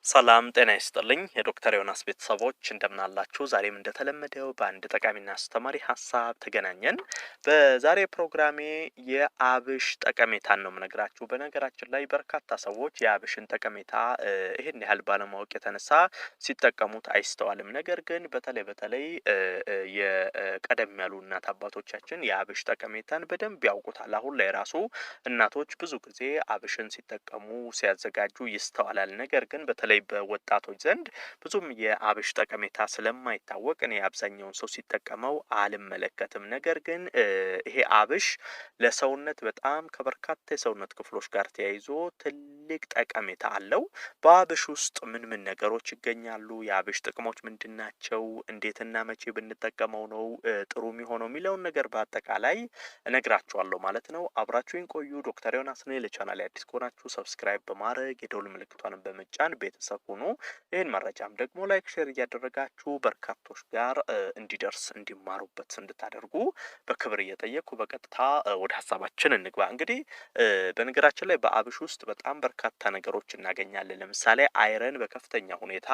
ሰላም ጤና ይስጥልኝ የዶክተር ዮናስ ቤተሰቦች እንደምናላችሁ። ዛሬም እንደተለመደው በአንድ ጠቃሚና አስተማሪ ሀሳብ ተገናኘን። በዛሬ ፕሮግራሜ የአብሽ ጠቀሜታን ነው የምነግራችሁ። በነገራችን ላይ በርካታ ሰዎች የአብሽን ጠቀሜታ ይህን ያህል ባለማወቅ የተነሳ ሲጠቀሙት አይስተዋልም። ነገር ግን በተለይ በተለይ የቀደም ያሉ እናት አባቶቻችን የአብሽ ጠቀሜታን በደንብ ያውቁታል። አሁን ላይ ራሱ እናቶች ብዙ ጊዜ አብሽን ሲጠቀሙ ሲያዘጋጁ ይስተዋላል። ነገር ግን በተለይ በወጣቶች ዘንድ ብዙም የአብሽ ጠቀሜታ ስለማይታወቅ እኔ አብዛኛውን ሰው ሲጠቀመው አልመለከትም። ነገር ግን ይሄ አብሽ ለሰውነት በጣም ከበርካታ የሰውነት ክፍሎች ጋር ተያይዞ ትልቅ ጠቀሜታ አለው። በአብሽ ውስጥ ምን ምን ነገሮች ይገኛሉ? የአብሽ ጥቅሞች ምንድን ናቸው? እንዴትና መቼ ብንጠቀመው ነው ጥሩ የሚሆነው የሚለውን ነገር በአጠቃላይ እነግራችኋለሁ ማለት ነው። አብራችሁኝ ቆዩ። ዶክተር ዮናስ ነኝ። ለቻናሌ አዲስ ከሆናችሁ subscribe በማድረግ የደውል ምልክቷን በመጫን ቤተሰብ ሁኑ። ይህን መረጃም ደግሞ like፣ share እያደረጋችሁ በርካቶች ጋር እንዲደርስ እንዲማሩበት እንድታደርጉ በክብር እየጠየቅኩ በቀጥታ ወደ ሀሳባችን እንግባ። እንግዲህ በነገራችን ላይ በአብሽ ውስጥ በጣም በርካታ ነገሮች እናገኛለን። ለምሳሌ iron በከፍተኛ ሁኔታ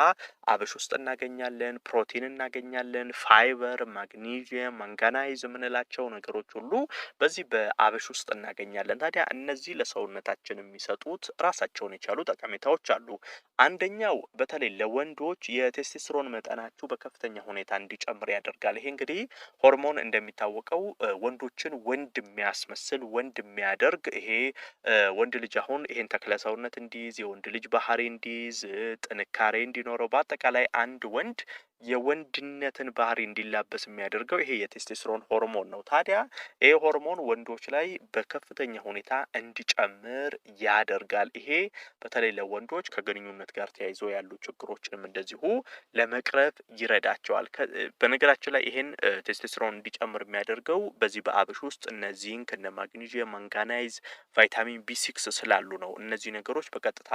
አብሽ ውስጥ እናገኛለን። ፕሮቲን እናገኛለን። ፋይበር፣ ማግኒዥየም፣ manganese የምንላቸው ነገሮች ሁሉ በዚህ በአብሽ ውስጥ እናገኛለን። ታዲያ እነዚህ ለሰውነታችን የሚሰጡት ራሳቸውን የቻሉ ጠቀሜታዎች አሉ። አንደኛው በተለይ ለወንዶች የቴስቶስትሮን መጠናችሁ በከፍተኛ ሁኔታ እንዲጨምር ያደርጋል። ይሄ እንግዲህ ሆርሞን እንደሚታወቀው ወንዶችን ወንድ የሚያስመስል ወንድ የሚያደርግ፣ ይሄ ወንድ ልጅ አሁን ይሄን ተክለ ሰውነት እንዲይዝ፣ የወንድ ልጅ ባህሪ እንዲይዝ፣ ጥንካሬ እንዲኖረው፣ በአጠቃላይ አንድ ወንድ የወንድነትን ባህሪ እንዲላበስ የሚያደርገው ይሄ የቴስቶስትሮን ሆርሞን ነው። ታዲያ ይሄ ሆርሞን ወንዶች ላይ በከፍተኛ ሁኔታ እንዲጨምር ያደርጋል። ይሄ በተለይ ለወንዶች ከግንኙነት ጋር ተያይዞ ያሉ ችግሮችንም እንደዚሁ ለመቅረፍ ይረዳቸዋል። በነገራችን ላይ ይሄን ቴስቶስትሮን እንዲጨምር የሚያደርገው በዚህ በአብሽ ውስጥ እነ ዚንክ፣ እነ ማግኒዥየም፣ manganese፣ ቫይታሚን B6 ስላሉ ነው። እነዚህ ነገሮች በቀጥታ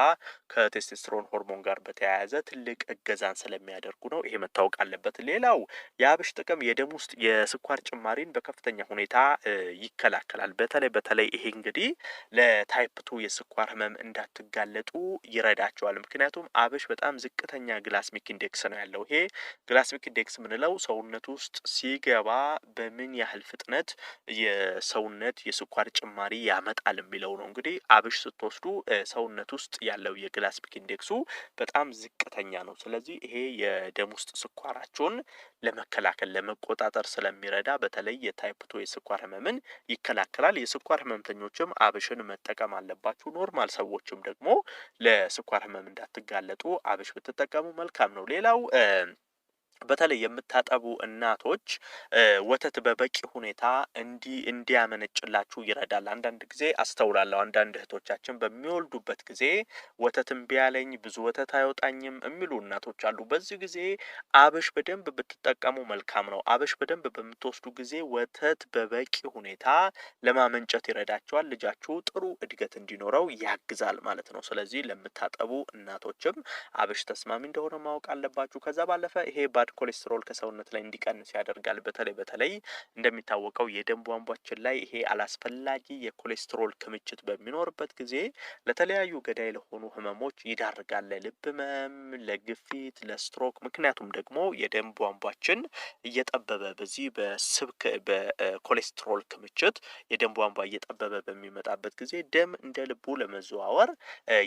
ከቴስቶስትሮን ሆርሞን ጋር በተያያዘ ትልቅ እገዛን ስለሚያደርጉ ነው። ይሄ መታወቅ አለበት። ሌላው የአብሽ ጥቅም የደም ውስጥ የስኳር ጭማሪን በከፍተኛ ሁኔታ ይከላከላል። በተለይ በተለይ ይሄ እንግዲህ ለ type 2 የስኳር ህመም እንዳትጋለጡ ይረዳቸዋል። ምክንያቱም አብሽ በጣም ዝቅተኛ glycemic index ነው ያለው። ይሄ glycemic index የምንለው ሰውነት ውስጥ ሲገባ በምን ያህል ፍጥነት የሰውነት የስኳር ጭማሪ ያመጣል የሚለው ነው። እንግዲህ አብሽ ስትወስዱ ሰውነት ውስጥ ያለው የ glycemic index ኡ በጣም ዝቅተኛ ነው። ስለዚህ ይሄ የደም ውስጥ ስኳራችሁን ለመከላከል ለመቆጣጠር ስለሚረዳ በተለይ የ type 2 የስኳር ህመምን ይከላከላል። የስኳር ህመምተኞችም አብሽን መጠቀም አለባችሁ። Normal ሰዎችም ደግሞ ለስኳር ህመም እንዳትጋለጡ አብሽ ብትጠቀሙ መልካም ነው። ሌላው በተለይ የምታጠቡ እናቶች ወተት በበቂ ሁኔታ እንዲያመነጭላችሁ ይረዳል። አንዳንድ ጊዜ አስተውላለሁ። አንዳንድ እህቶቻችን በሚወልዱበት ጊዜ ወተት እምቢ አለኝ፣ ብዙ ወተት አይወጣኝም የሚሉ እናቶች አሉ። በዚህ ጊዜ አብሽ በደንብ ብትጠቀሙ መልካም ነው። አብሽ በደንብ በምትወስዱ ጊዜ ወተት በበቂ ሁኔታ ለማመንጨት ይረዳቸዋል። ልጃችሁ ጥሩ እድገት እንዲኖረው ያግዛል ማለት ነው። ስለዚህ ለምታጠቡ እናቶችም አብሽ ተስማሚ እንደሆነ ማወቅ አለባችሁ። ከዛ ባለፈ ይሄ bad cholesterol ከሰውነት ላይ እንዲቀንስ ያደርጋል። በተለይ በተለይ እንደሚታወቀው የደም ቧንቧችን ላይ ይሄ አላስፈላጊ የኮሌስትሮል ክምችት በሚኖርበት ጊዜ ለተለያዩ ገዳይ ለሆኑ ህመሞች ይዳርጋል። ለልብ ህመም፣ ለግፊት፣ ለስትሮክ። ምክንያቱም ደግሞ የደም ቧንቧችን እየጠበበ በዚህ በስብ በኮሌስትሮል ክምችት የደም ቧንቧ እየጠበበ በሚመጣበት ጊዜ ደም እንደ ልቡ ለመዘዋወር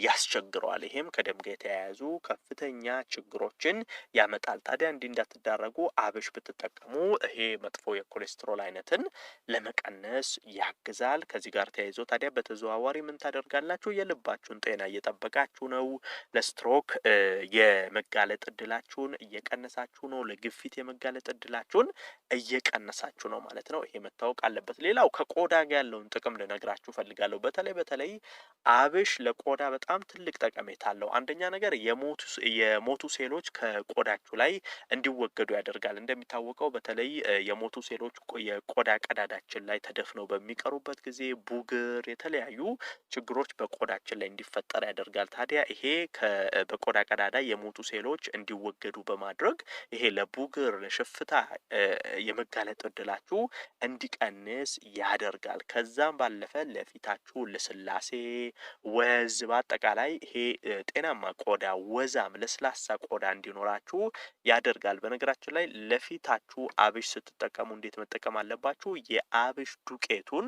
ያስቸግረዋል። ይሄም ከደም ጋር የተያያዙ ከፍተኛ ችግሮችን ያመጣል። ታዲያ እንዲህ እንዳትዳረጉ አብሽ ብትጠቀሙ ይሄ መጥፎ የኮሌስትሮል አይነትን ለመቀነስ ያግዛል። ከዚህ ጋር ተያይዞ ታዲያ በተዘዋዋሪ ምን ታደርጋላችሁ? የልባችሁን ጤና እየጠበቃችሁ ነው። ለስትሮክ የመጋለጥ እድላችሁን እየቀነሳችሁ ነው። ለግፊት የመጋለጥ እድላችሁን እየቀነሳችሁ ነው ማለት ነው። ይሄ መታወቅ አለበት። ሌላው ከቆዳ ጋር ያለውን ጥቅም ልነግራችሁ ፈልጋለሁ። በተለይ በተለይ አብሽ ለቆዳ በጣም ትልቅ ጠቀሜታ አለው። አንደኛ ነገር የሞቱ ሴሎች ከቆዳችሁ ላይ እንዲወገዱ ያደርጋል። እንደሚታወቀው በተለይ የሞቱ ሴሎች የቆዳ ቀዳዳችን ላይ ተደፍነው በሚቀሩበት ጊዜ ቡግር፣ የተለያዩ ችግሮች በቆዳችን ላይ እንዲፈጠር ያደርጋል። ታዲያ ይሄ በቆዳ ቀዳዳ የሞቱ ሴሎች እንዲወገዱ በማድረግ ይሄ ለቡግር፣ ለሽፍታ የመጋለጥ እድላችሁ እንዲቀንስ ያደርጋል። ከዛም ባለፈ ለፊታችሁ ልስላሴ፣ ወዝ፣ በአጠቃላይ ይሄ ጤናማ ቆዳ፣ ወዛም ለስላሳ ቆዳ እንዲኖራችሁ ያደርጋል። በነገራችን ላይ ለፊታችሁ አብሽ ስትጠቀሙ እንዴት መጠቀም አለባችሁ? የአብሽ ዱቄቱን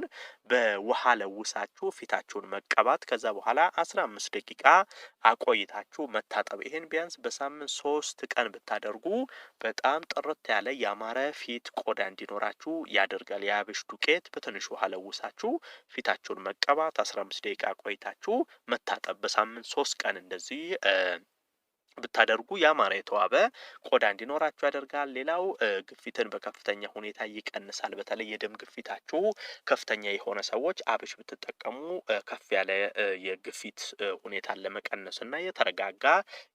በውሃ ለውሳችሁ ፊታችሁን መቀባት፣ ከዛ በኋላ 15 ደቂቃ አቆይታችሁ መታጠብ። ይሄን ቢያንስ በሳምንት 3 ቀን ብታደርጉ በጣም ጥርት ያለ ያማረ ፊት ቆዳ እንዲኖራችሁ ያደርጋል። የአብሽ ዱቄት በትንሽ ውሃ ለውሳችሁ ፊታችሁን መቀባት፣ 15 ደቂቃ ቆይታችሁ መታጠብ፣ በሳምንት 3 ቀን እንደዚህ ብታደርጉ ያማረ የተዋበ ቆዳ እንዲኖራችሁ ያደርጋል። ሌላው ግፊትን በከፍተኛ ሁኔታ ይቀንሳል። በተለይ የደም ግፊታችሁ ከፍተኛ የሆነ ሰዎች አብሽ ብትጠቀሙ ከፍ ያለ የግፊት ሁኔታን ለመቀነስ እና የተረጋጋ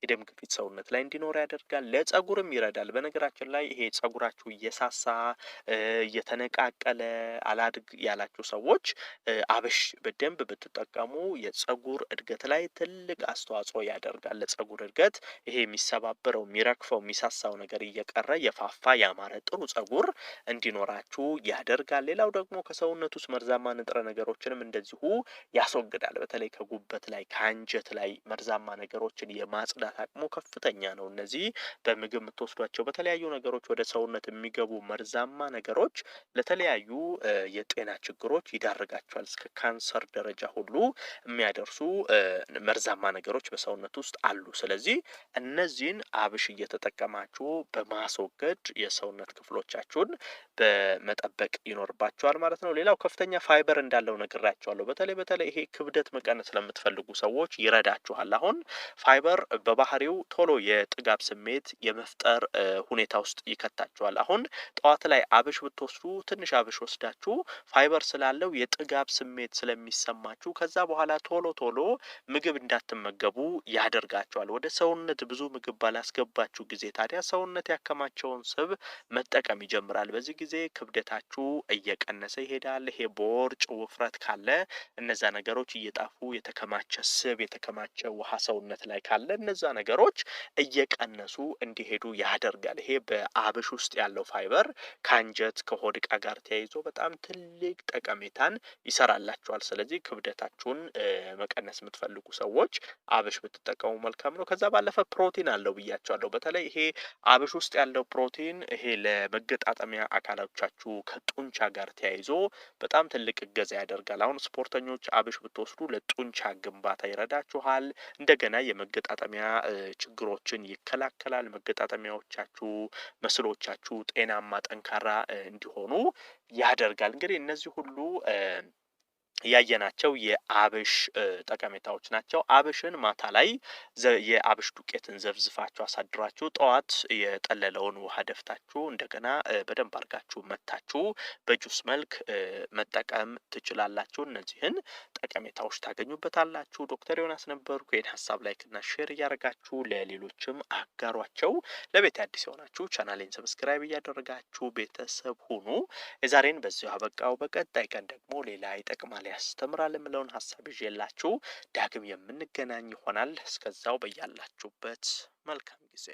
የደም ግፊት ሰውነት ላይ እንዲኖር ያደርጋል። ለጸጉርም ይረዳል። በነገራችን ላይ ይሄ ጸጉራችሁ እየሳሳ፣ እየተነቃቀለ፣ አላድግ ያላችሁ ሰዎች አብሽ በደንብ ብትጠቀሙ የጸጉር እድገት ላይ ትልቅ አስተዋጽኦ ያደርጋል። ለጸጉር እድገት ይሄ የሚሰባበረው፣ የሚረግፈው፣ የሚሳሳው ነገር እየቀረ የፋፋ ያማረ ጥሩ ጸጉር እንዲኖራችሁ ያደርጋል። ሌላው ደግሞ ከሰውነት ውስጥ መርዛማ ንጥረ ነገሮችንም እንደዚሁ ያስወግዳል። በተለይ ከጉበት ላይ፣ ከአንጀት ላይ መርዛማ ነገሮችን የማጽዳት አቅሙ ከፍተኛ ነው። እነዚህ በምግብ የምትወስዷቸው በተለያዩ ነገሮች ወደ ሰውነት የሚገቡ መርዛማ ነገሮች ለተለያዩ የጤና ችግሮች ይዳርጋቸዋል። እስከ ካንሰር ደረጃ ሁሉ የሚያደርሱ መርዛማ ነገሮች በሰውነት ውስጥ አሉ። ስለዚህ እነዚህን አብሽ እየተጠቀማችሁ በማስወገድ የሰውነት ክፍሎቻችሁን በመጠበቅ ይኖርባችኋል ማለት ነው። ሌላው ከፍተኛ ፋይበር እንዳለው ነግራችኋለሁ። በተለይ በተለይ ይሄ ክብደት መቀነስ ለምትፈልጉ ሰዎች ይረዳችኋል። አሁን ፋይበር በባህሪው ቶሎ የጥጋብ ስሜት የመፍጠር ሁኔታ ውስጥ ይከታችኋል። አሁን ጠዋት ላይ አብሽ ብትወስዱ፣ ትንሽ አብሽ ወስዳችሁ ፋይበር ስላለው የጥጋብ ስሜት ስለሚሰማችሁ ከዛ በኋላ ቶሎ ቶሎ ምግብ እንዳትመገቡ ያደርጋችኋል። ወደ ሰውነት ብዙ ምግብ ባላስገባችሁ ጊዜ ታዲያ ሰውነት ያከማቸውን ስብ መጠቀም ይጀምራል። በዚህ ጊዜ ክብደታችሁ እየቀነሰ ይሄዳል። ይሄ ቦርጭ፣ ውፍረት ካለ እነዛ ነገሮች እየጠፉ፣ የተከማቸ ስብ፣ የተከማቸ ውሃ ሰውነት ላይ ካለ እነዛ ነገሮች እየቀነሱ እንዲሄዱ ያደርጋል። ይሄ በአብሽ ውስጥ ያለው ፋይበር ከአንጀት፣ ከሆድ ዕቃ ጋር ተያይዞ በጣም ትልቅ ጠቀሜታን ይሰራላችኋል። ስለዚህ ክብደታችሁን መቀነስ የምትፈልጉ ሰዎች አብሽ ብትጠቀሙ መልካም ነው። ከዛ ባለፈ ፕሮቲን አለው ብያችኋለሁ። በተለይ ይሄ አብሽ ውስጥ ያለው ፕሮቲን ይሄ ለመገጣጠሚያ አካሎቻችሁ ከጡንቻ ጋር ተያይዞ በጣም ትልቅ እገዛ ያደርጋል። አሁን ስፖርተኞች አብሽ ብትወስዱ ለጡንቻ ግንባታ ይረዳችኋል። እንደገና የመገጣጠሚያ ችግሮችን ይከላከላል። መገጣጠሚያዎቻችሁ፣ muscle ኦቻችሁ ጤናማ፣ ጠንካራ እንዲሆኑ ያደርጋል። እንግዲህ እነዚህ ሁሉ ያየናቸው የአብሽ ጠቀሜታዎች ናቸው። አብሽን ማታ ላይ የአብሽ ዱቄትን ዘፍዝፋችሁ አሳድራችሁ ጠዋት የጠለለውን ውሃ ደፍታችሁ እንደገና በደንብ አድርጋችሁ መታችሁ በጁስ መልክ መጠቀም ትችላላችሁ። እነዚህን ጠቀሜታዎች ታገኙበታላችሁ። ዶክተር ዮናስ ነበርኩ። ይህን ሀሳብ like ና share እያደረጋችሁ ለሌሎችም አጋሯቸው። ለቤቱ አዲስ የሆናችሁ ቻናሌን subscribe እያደረጋችሁ ቤተሰብ ሁኑ። የዛሬን በዚሁ አበቃው። በቀጣይ ቀን ደግሞ ሌላ ይጠቅማል፣ ያስተምራል የምለውን ሀሳብ ይዤላችሁ ዳግም የምንገናኝ ይሆናል። እስከዛው በያላችሁበት መልካም ጊዜ።